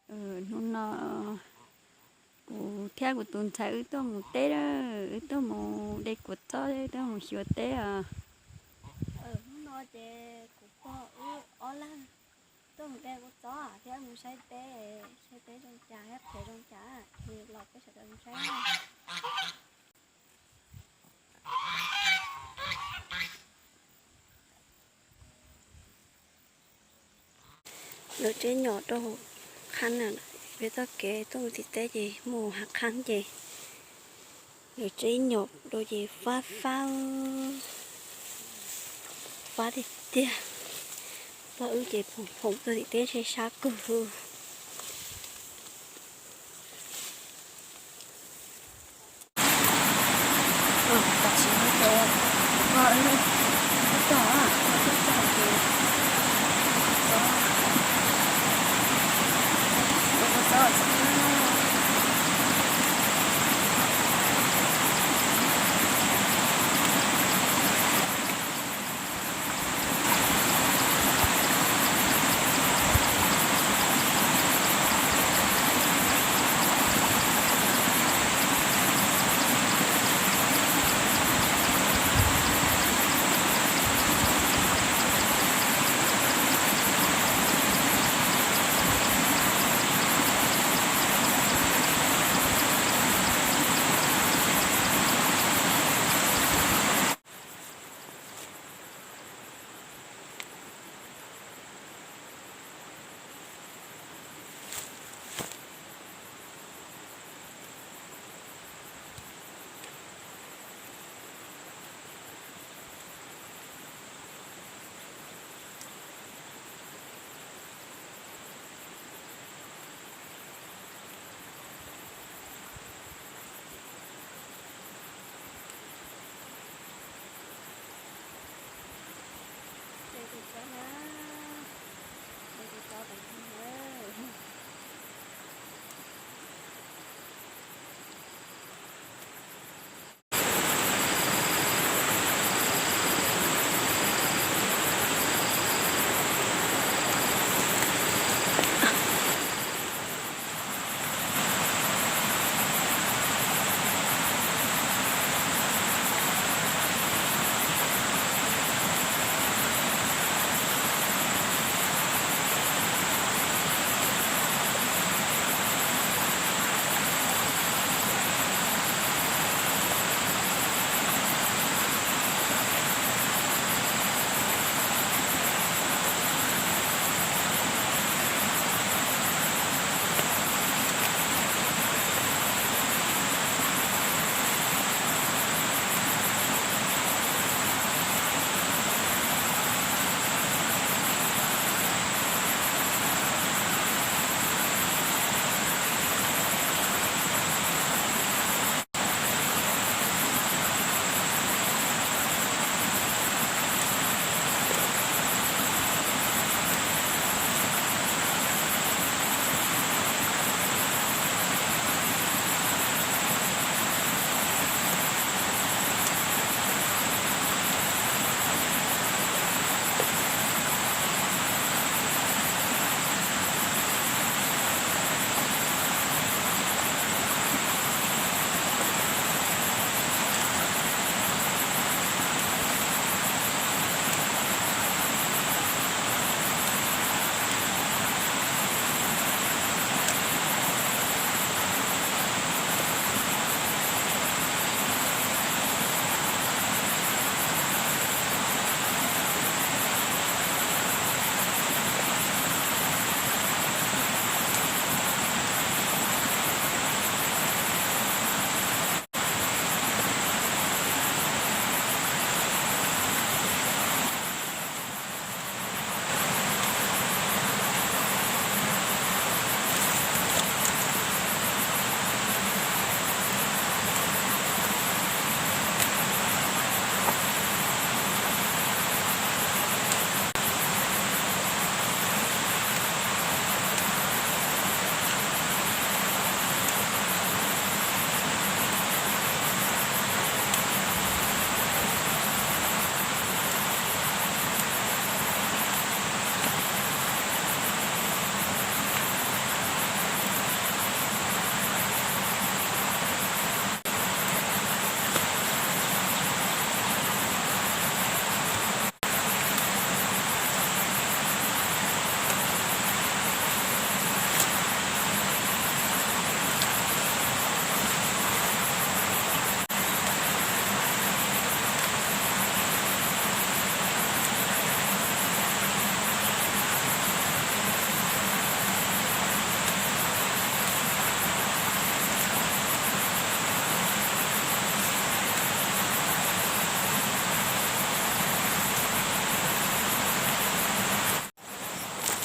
Hnub no kuv thiab kuv tus ntxhais wb tuaj mus teb, wb tuaj mus de kua txob, wb tuaj mus xyuas teb os. Hnub no ces kuv pog wb ob leeg tuaj mus de kua txob thiab mus saib teb, saib teb zoo cas thiab qhiav zoo cas, ces los peb sawv daws mus saib. Lawv tseb nyom rau qhab na, peb txoj kev tuaj mus tim teb ces muaj hav qhab ces lawv tseb nyom rau ces fab fab, fab tiag tiag. Pog wb ces phoom phoom tuaj tim teb ntshe sab kawg.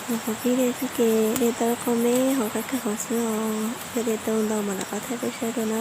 Mus qhov pib dej xwb ces dej tau ib qho me hauv qab kawg hauv xwb os, yog dej tau ntau mam rov qab thaij peb saib dua na.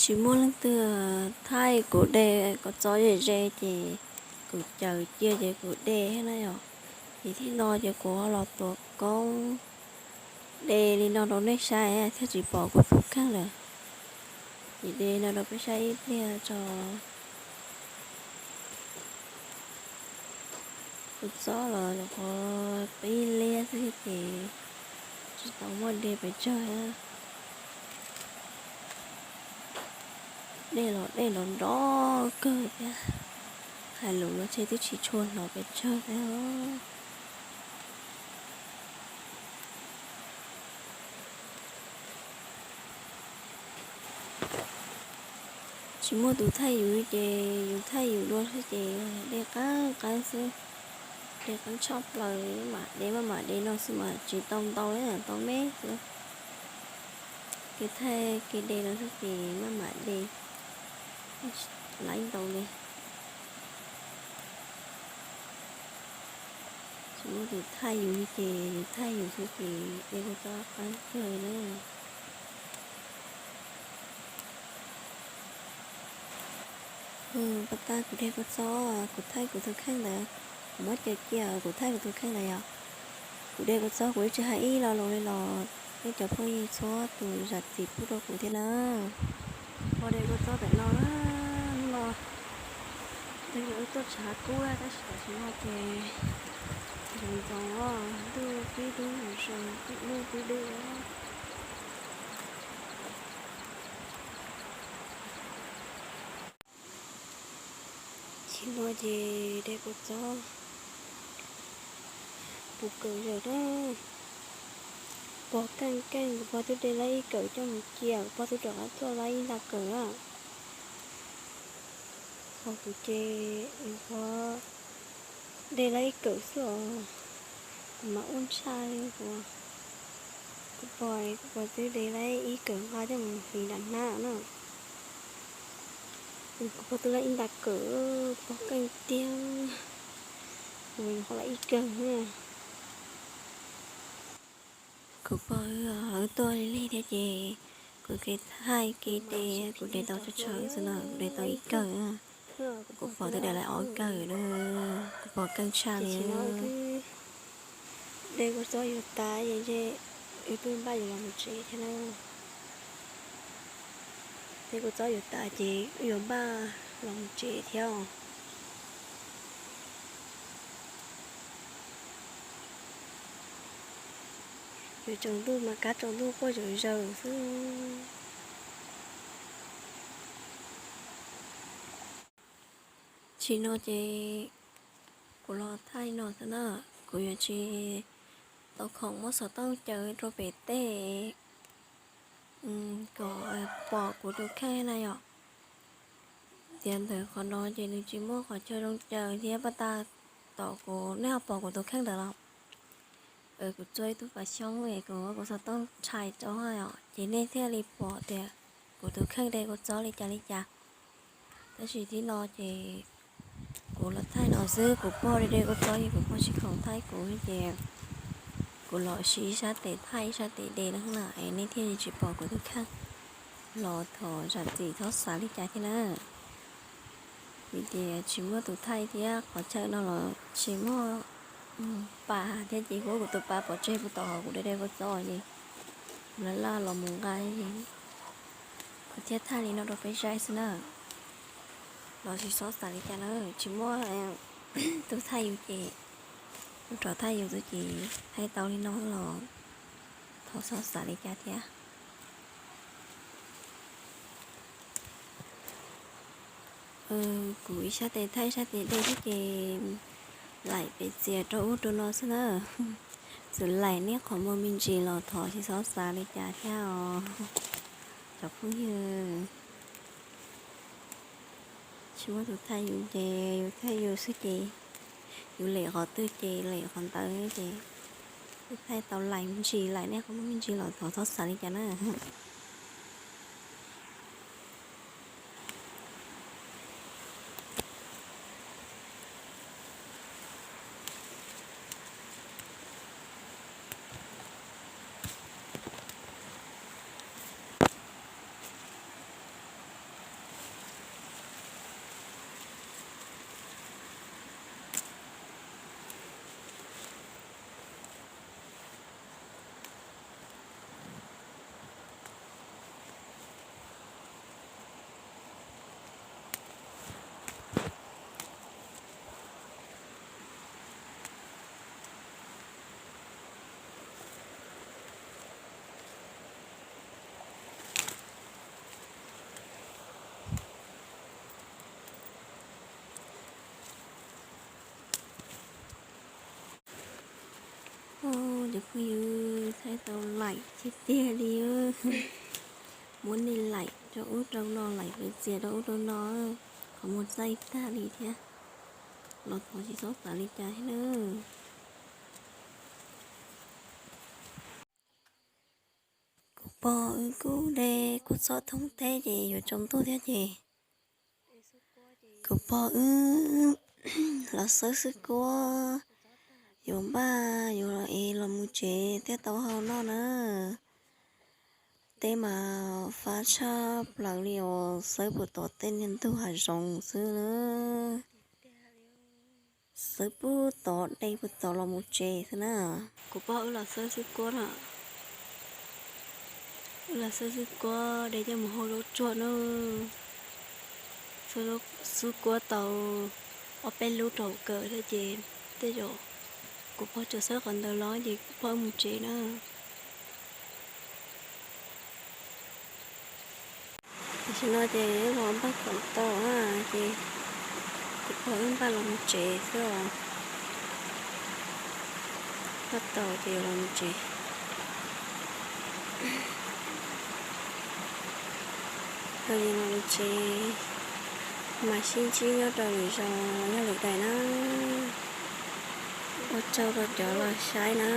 Tsis muaj leej twg thaij kuv de kua txob ze ze ces kuv caws cia ces kuv de thiab na yom. Ces thaum no ces kuv los tuav koob de li no rau nej saib thiaj tsis pom kuv tus kheej lawm. Ces de no rau peb saib ib pliag tso. Kua txob los qhov peb liab xwb ces tsis tau muaj de pes tsawg. Dej los dej nrov nrov kawg thiab, hais lus los ntshe twb tsis tshua hnov pes tsawg thiab. Tsis muaj tus thaij yus ces yus thaij yus dua xwb ces de qeeb qeeb xwb. De qeeb tshaj plaws, maj mam de maj mam de no xwb mas tsis tau ntau li, tau me xwb. Kev thaij kev de no xwb ces maj mam de, laib ntau li. Tsis muaj tus thaij yus li ces yus thaij yus xwb ces de kua txob qeeb kawg na. Pab tag kuv de kua txob, kuv thaij kuv tus kheej ntawd, kuv muab caws cia kuv thaij kuv tus kheej ntawd yom. Kuv de kua txob kuv ib tsis hais ib lo lus li los nej cov phooj ywg txhua tus zam txim pub rau kuv thiab na. Ho de kua txob tam no, hnub no twb yog wb tuaj tshav kub tab sis tam sim no ces zoo ntxoov, ntuj pib dub, ntuj pib dub. Tsis no ces de kua txob puv kawm zawm na. Pog keej keej, kuv pog twb de laib ib kawm coj mus cia, kuv pog twb rov qab tuaj laib ib nta kawm na. Ho kuv ces kuv pog de laib ib kawm xwb os, kuv mas ua ntshai li kuv. Kuv pog, kuv pog twb de laib ib kawm nqa coj mus hliv nram hnab na. Kuv pog twb laib ib nta kawm, pog keej tiag, kuv nyuam qhuav laib ib kawm na. Kuv pog wb tuaj li lig thiab ces kuv kev thaij kev de, kuv de tau tsawg tsawg xwb na, kuv de tau ib kawm. Kuv pog twb de laib ob kawm na, kuv pog keej tshaj li. De kua txob yuav tas ces ntshe wb twb npaj yuav los mus tsev thiab na. De kua txob yuav tas ces wb yuav npaj los mus tsev thiab os. Yuav tsaus ntuj mas kab tsaus ntuj quaj zawm zawm xwb. Tsis no ces kuv los thaij no xwb na, kuv yuav tsis tau khoom muab xov tooj caws rau pem tej kom pom kuv tus kheej na yom. Tias ntawm qhov no ces nws tsis muaj qhov chaw zoo caws thiab pab tag tom kuv, nej ho pom kuv tus kheej ntawd los? Kuv txua ib tug pas xyoob es kuv, kuv xov tooj tshais rau os, ces nej thiaj li pom tias kuv tus kheej de kua txob li cas li cas. Tab sis tib no ces kuv los thaij no xwb, kuv pog de de kua txob ces kuv pog tsis khoom thaij kuv ces kuv los siv ib sab tes thaij ib sab tes de no na es nej thiaj li tsis pom kuv tus kheej. Los thov zam txim txhob xav li cas thiab na. Vim tias tsis muaj tus thaij thiab qhov chaw no los tsis muaj pas thiab ces kuv, kuv tus pas pov tseg puag tom hauv kuv de de kua txob ces kuv laj laj los mus nqa, kuv thiaj thaij li no rau peb saib xwb na. Los tsis txhob xav li cas na, tsis muaj tus thaij yus ces, tus rov thaij yus xwb ces thaij tau li no los thov txhob xav li cas thiab. Kuv ib sab tes thaij ib sab tes de xwb ces laim pem txias rau ub rau no xwb na. Txawm laim nej qhov muag me ntsis los thov tsis txhob xav li cas thiab os cov phooj ywg. Tsis muaj tus thaij yus ces yus thaij yus xwb ces yus lem qhov twg ces lem qhov ntawd ces thaij tau laim me ntsis laim nej qhov muag me ntsis los thov txhob xav li cas na. Phooj ywg, thaij tau laim tiag tiag li. Muab nej laim rau ub rau no, laim ntxias rau ub rau no, qhov muag txaij tag li thiab. Los thov tsis txhob xav li cas thiab na. Kuv pog wb kuj de kua txob thoob teb ces yuav tsaus ntuj thiab ces kuv pog wb los xawb xwb kuab, yuav npaj yuav los es los mus tsev thiaj tau hau noj na. Teb mas fab tshaj plaws li os, xawb puag tom tej niag ntug hav zoov xwb na. Xawb puag tod, de puag tod los mus tsev xwb na. Kuv pog wb los xawb xwb kuab na. Wb los xawb xwb kuab, de coj mus hau zaub tsuag na. Xawb kuab tau ob peb lub rau kawg thiab ces tej zaum kuv pog tseem xawb qhov ntawd los ces kuv pog wb mus tsev na. Tam sim no ces wb los npaj khoom tau na, ces kuv pog wb npaj los mus tsev xwb os. Npaj tau ces yuav los mus tsev. Yog li no tsev mas sib ntsib nyob rau lwm zaus yog lwm daim na. Ua tsaug rau cov los saib na.